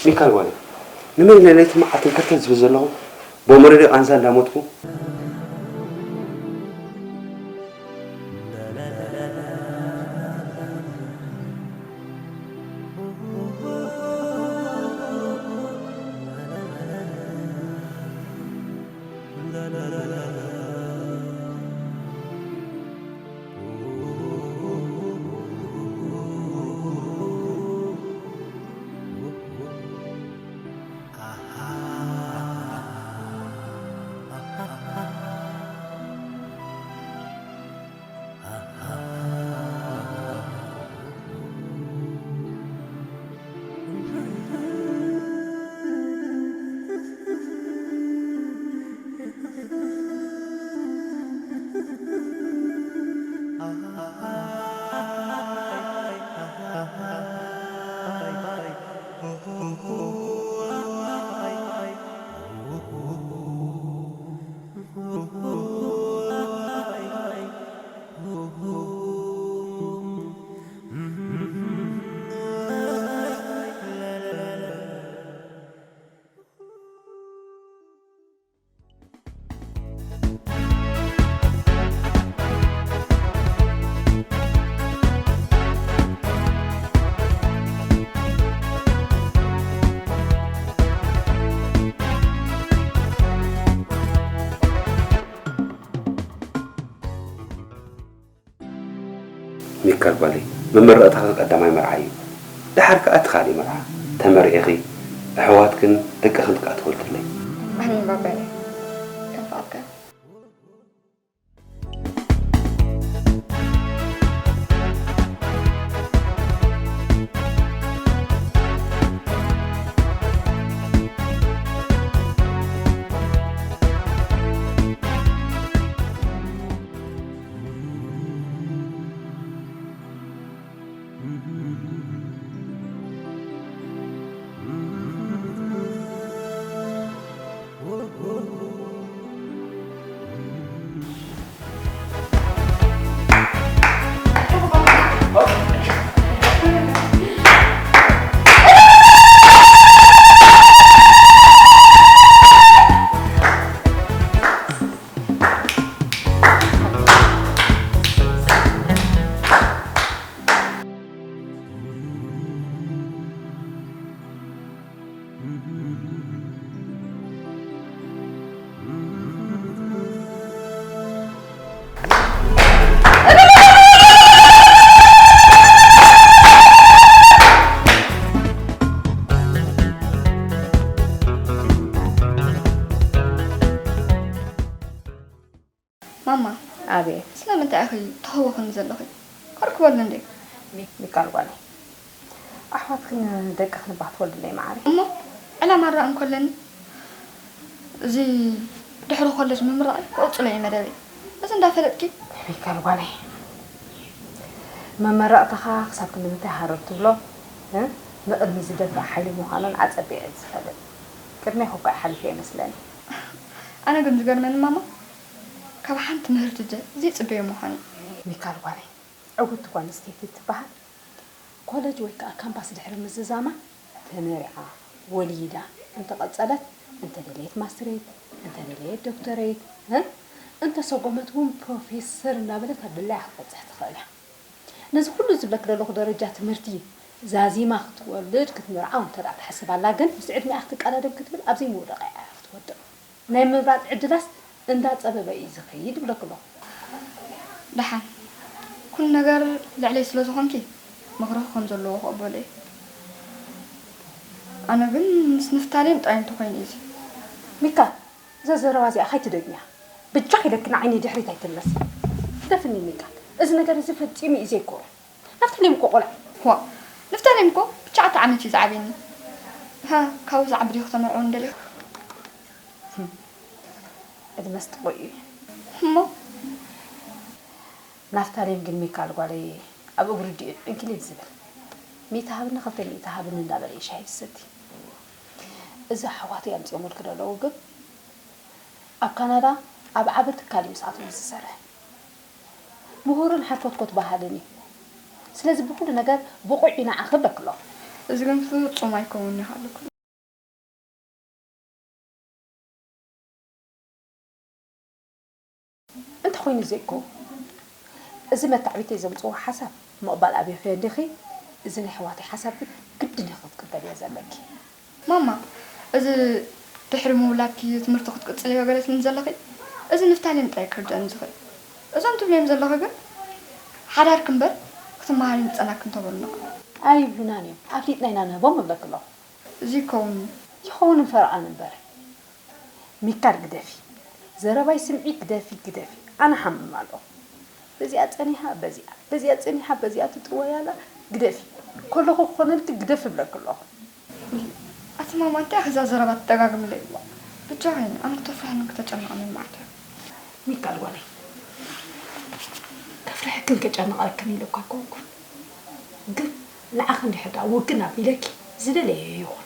ሚካል ጓለይ፣ ንመን ኢለ ለይትን መዓልትን ከርተት ዝብል ዘለኹ? ብኣእምሮ ድየ ቃንዛ እንዳሞትኩ? ሚካል ጓለይ፣ መመረቕታኺ ቀዳማይ መርዓ እዩ። ደሓር ከኣ እቲ ካልእ መርዓ ተመርዒኺ፣ ኣሕዋትክን ደቅኽን ከኣ ትወልድለይ። ኣሜን ባባየ፣ ከም ፍቓድካ። ማማ፣ ኣቤት። ስለምንታይ ኢኺ ትኸውኽኒ ዘለኺ? ከርክበሉ እንዴ? ሚ-፣ ሚካል ጓለይ፣ ኣሕዋትክን ደቅኽን እባ ክትወልድለይ መዓረይ። እሞ ዕላማ ርኣ እንኮለኒ፣ እዚ ድሕሪ ኮለጅ ምምራቐይ ክቕጽሎ እዩ መደበይ። እዚ እንዳፈለጥኪ? ሚካል ጓለይ፣ መመረቕታኻ ክሳብ ክንዲ ምንታይ ሃረር ትብሎ፣ እ? ንቕድሚት ዝደፍእ ሓይሊ ምዃኑን ኣጸቢቐ እየ ዝፈልጥ። ቅድሜኻ እኳ እዩ ሓሊፉ እየ መስለኒ። ኣነ ግን ዝገርመኒ ማማ፣ ካብ ሓንቲ ምህርቲ ዘይጽበዮ ምዃኑ። ሚካል ጓለይ፣ ዕውትቲ ጓል ኣንስተይቲ ትበሃል ኮለጅ ወይ ከዓ ካምፓስ ድሕሪ ምዝዛማ ተመሪዓ፣ ወሊዳ፣ እንተቐፀለት እንተደለየት ማስትሬት፣ እንተደለየት ዶክተሬት፣ እ? እንተሰጎመት እውን ፕሮፌሰር እናበለት ኣብ ድላያ ክትበፅሕ ትኽእል እያ። ነዚ ኩሉ ዝብለኪ ዘለኹ ደረጃ ትምህርቲ ዛዚማ ክትወልድ ክትምርዓው እንተ ደኣ ትሓስብ ኣላ ግን ምስ ዕድሚኣ ክትቀዳደም ክትብል ኣብ ዘይምውደቕ ኣያ ክትወድቕ። ናይ ምምራፅ ዕድላስ እንዳፀበበ እዩ ዝኸይድ እብለኪ ኣለኹ። ደሓን ኩሉ ነገር ልዕለይ ስለ ዝኾንኪ ምኽርኺ ከም ዘለዎ ክቕበሎ እየ። ኣነ ግን ምስ ንፍታሌም ጥራይ እንተኾይኑ እዩ እዚ። ሚካ እዛ ዘረባ እዚኣ ከይትደግምያ። በጃኺ ኢለኪ ንዓይ ንድሕሪት ኣይትምለሲ። ግደፍኒ ሚካ፣ እዚ ነገር እዚ ፈጺሙ እዩ ዘይኮሮ። ናፍታሌም እኮ ቆልዓ እዩ። ዋእ፣ ንፍታሌም እኮ ብትሽዓተ ዓመት እዩ ዝዓብየኒ። ሃ፣ ካብኡ ዝዓቢ ድዩ ክተመርዕወኒ ደሊኺ? ዕድመስ ጥቑይ እዩ። እሞ? ናፍታሌም ግን ሚካል ጓለይ ኣብ እግሩ ድዩ ዕንክሊል ዝብል? ሚእቲ ሃብኒ ክልተ ሚእቲ ሃብኒ እንዳበለ እዩ ሻሂ ዝሰቲ። እዚ ኣሕዋተይ ኣምፂኦምልኪ ዶ ኣለዉ ግን ኣብ ካናዳ ኣብ ዓቢ ትካል እዩ ምስኣቶም ዝሰርሕ። ምሁርን ሓርኮትኮት በሃልን እዩ። ስለዚ ብኹሉ ነገር ብቑዕ እዩ ንዓኺ እብለኪ ኣለኹ። እዚ ግን ፍጹም ኣይከውንን ኢኻ ኣለኩ። እንተኾይኑ ዘይኮ እዚ መታዕቢተይ ዘምፅዎ ሓሳብ ምቕባል ኣብኺዮ እንዲኺ፣ እዚ ናይ ኣሕዋተይ ሓሳብ ግን ግድን ኢኺ ክትቅበልዮ ዘለኪ። ማማ፣ እዚ ድሕሪ ምውላድኪ ትምህርቲ ክትቅጽልዮ ገለ ትብልኒ ዘለኺ፣ እዚ ንፍታሌም ጥራይ ክርድኣኒ ዝኽእል። እዞም ትብልዮም ዘለኺ ግን ሓዳርኪ እምበር ክትመሃሪ ንጸናኪ እንተበሉና። ኣይብሉናን እዮም፣ ኣፍሊጥና ኢና ንህቦም እብለኪ ኣለኹ። እዚ ይከውን ይኸውን ፈርቓን እምበር። ሚካል ግደፊ፣ ዘረባይ ስምዒ ግደፊ ግደፊ፣ ኣነ ሓምም ኣለኹ። በዚኣ ጸኒሓ በዚኣ፣ በዚኣ ጸኒሓ በዚኣ ትጥወይ ኣላ፣ ግደፊ፣ ከለኹ ክኾነልኪ ግደፊ እብለኪ ኣለኹ። ኣቲ ማማ እንታይ ኢኺ እዛ ዘረባ ትደጋግምለይ እዋ? ብጃኺ ኣነ ክተፍርሕንን ክተጨንቕንን መዓት እያ። ሚካል ጓለይ፣ ከፍርሐክን ከጨንቐክን ኢለ እኳ ኣይኮንኩን፣ ግን ንዓኺ እንድሕር ደኣ ውግን ኣቢለኪ ዝደለየ ይኹን።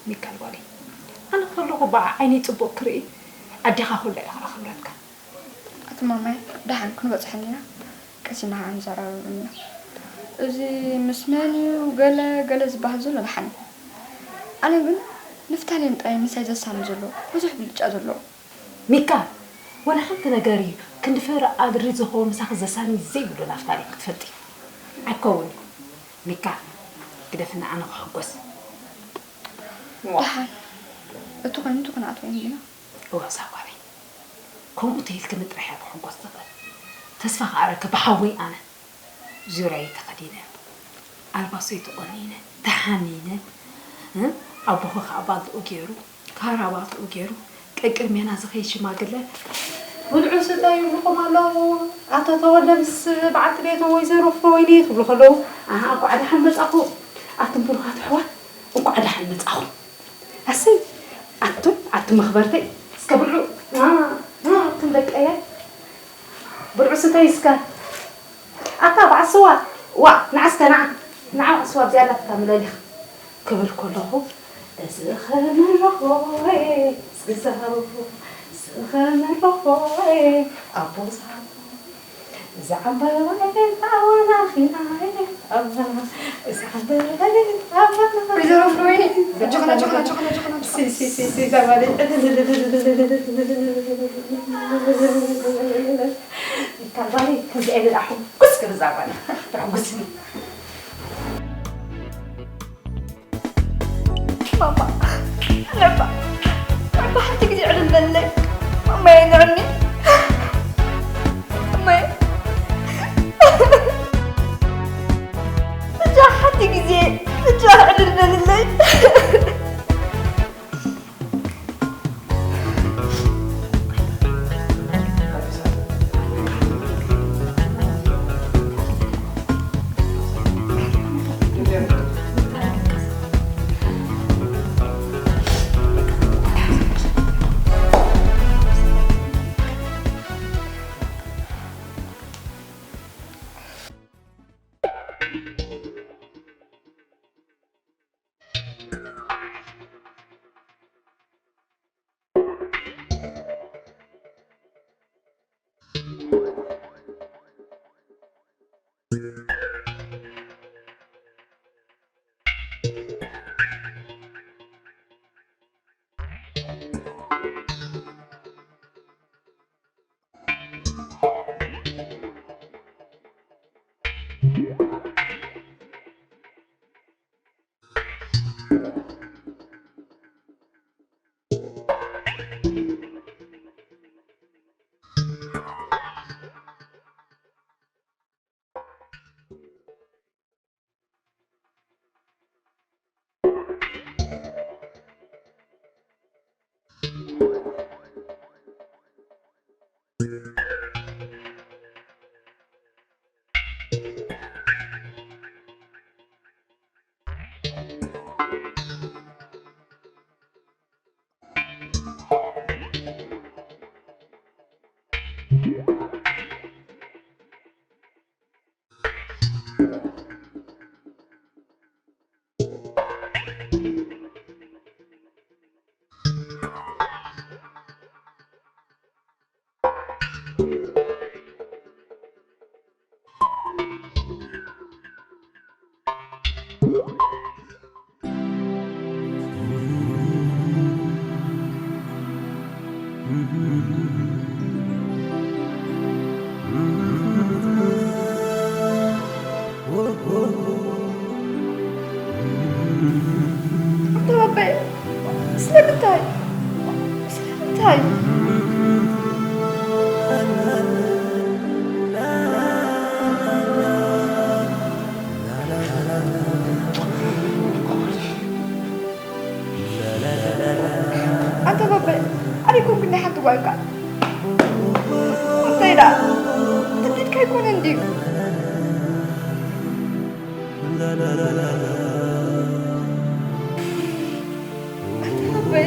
ሚካል ጓለይ፣ ኣነ ከለኹ ብኣ ዓይነይ ጽቡቕ ክርኢ ኣዴኻ ኩላ ኢኻ ኣኽብረትካ። ኣቲ ማማይ ደሓን ክንበጽሖም ኢና፣ ቀሲና ኸኣ ንዘራረበሉ ኢና። እዚ ምስ መን እዩ ገለ ገለ ዝበሃል ዘሎ ደሓን እዩ። ኣነ ግን ንፍታሌም ጥራይ ምሳይ ዘሳኒ ዘሎ ብዙሕ ብልጫ ዘለዎ። ሚካ ወላ ሓንቲ ነገር እዩ ክንዲ ፍረ ኣድሪ ዝኸውን ምሳኺ ዘሳኒ ዘይብሉ ናፍታሌም ክትፈልጢ። ኣይከውን እዩ። ሚካ ግደፍና ኣነ ክሕጎስ። ደሓን እቲ ኮይኑ እቲ ክንኣትዎ ኢና። እወ እዛ ጓለይ ከምኡ ተይልክኒ ጥራሕ እየ ክሕጎስ ዝኽእል። ተስፋ ከኣ ረክብ ብሓወይ ኣነ። ዙርያይ ተኸዲነ፣ ኣልባሶይ ተቖኒነ፣ ተሓኒነ፣ እ፣ ኣቦኺ ከዓ ባልትኡ ገይሩ፣ ካራባትኡ ገይሩ፣ ቀቅድሜና ዝኸይድ ሽማግለ፣ ብልዑ ስተዩ ይብልኹም ኣለዉ። ኣቶ ተወልደ ምስ በዓልቲ ቤቶም ወይዘሮ ፍረወይኒ ክብሉ ከለዉ፣ ኣሃ፣ እንኳዕ ደሓን መጻኹም። ኣቱም ብሩኻት ኣሕዋት፣ እንኳዕ ደሓን መጻኹም። ኣሰይ፣ ኣቱም፣ ኣቱም መኽበርተይ፣ እስከ ብልዑ። ና፣ ና፣ ኣቱም ደቀየ። ብርዑ ስተይ እስከ። ኣታ በዓል ስዋ፣ ዋእ፣ ንዓ እስከ፣ ንዓ። ንዓ በዓል ስዋ፣ ኣብዚኣ ኣላትካ ምለሊኻ። ክብል ከለኹ፣ እዚ ኸመረኾ፣ እስኪ ዛረቡ፣ እዚ ኸመረኾ፣ ኣቦ ዛረቡ። እዛ ዓምበባ ኣዋናኺና፣ ኣዋና፣ እዛ ዓምበባ ኣዋና። ወይዘሮ ፍሮይኒ፣ ጆኸና፣ ጆኸና፣ ጆኸና፣ ጆኸና፣ ጆኸና። ሲ፣ ሲ፣ ሲ፣ ሲ፣ እዛ ጓለይ። እታ ጓለይ ከምዚኣ ኢለ ደኣ ሕጉስ ክብል እዛ ጓለይ። ተሕጉስኒ። ማማ፣ ንዕባ፣ ንዕባ ሓንቲ ግዜ ዕልል በለለይ። ማማየ ንዕኒ። ማማየ። ብጃ ሓንቲ ግዜ፣ ብጃ ዕልል በልለይ። ኣንታ ባባይ፣ ስለምንታይ? ስለምንታይ? ኣንታ ባባይ፣ ኣበይ ኮንኩ ናይ ሓንቲ ጓል እካ? እንታይ ደኣ? ትምኒትካ ኣይኮነን ድዩ? ኣንታ ባባይ።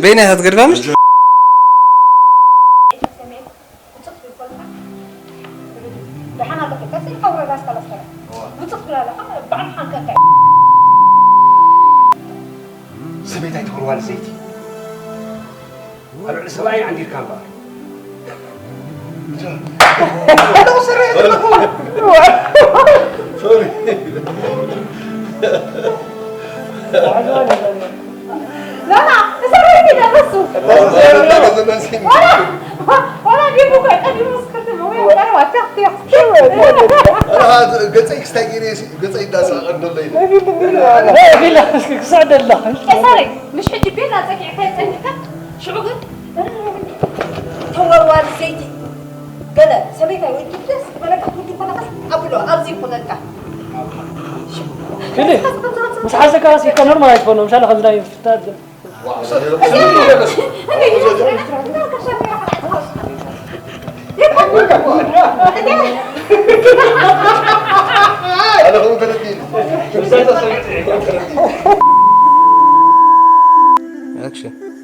በይና ኢኻ ትገድፋ ምሽ? ሰበይታይ ትወርዋል ዘይቲ ኣብ ልዕሊ ሰብኣይ ዓንዲርካ እምበኣር። لا لا، እሰረይቲ ደበሱ። ወላ ዲቡ ቆይ ቀዲሙ ስክርት ነው ወይ ቀረባ ቲኽ ቲኽ። ገፀይ ክስታይ ገይረ ገፀይ እንዳሳቐ እንደሎ ኢለ። ቢላ ክስዕድ ኣላ። እሰረይ፣ ምሽ ሕጂ ቤላ ፀጊዕካ ይፀኒሕካ። ሽዑ ግን ተወርዋሪ ዘይቲ ገለ ሰበይታይ ወይ ትብለስ ዝበለካ ትውዲ ኮነኸስ ኣብሎ ኣብዚ ይኮነልካ። ክሊ ምስ ሓሰካ ሲ ከኖር ማለት ይኮኖ ምሻለ ከምዚ ናይ ፍታድ Action.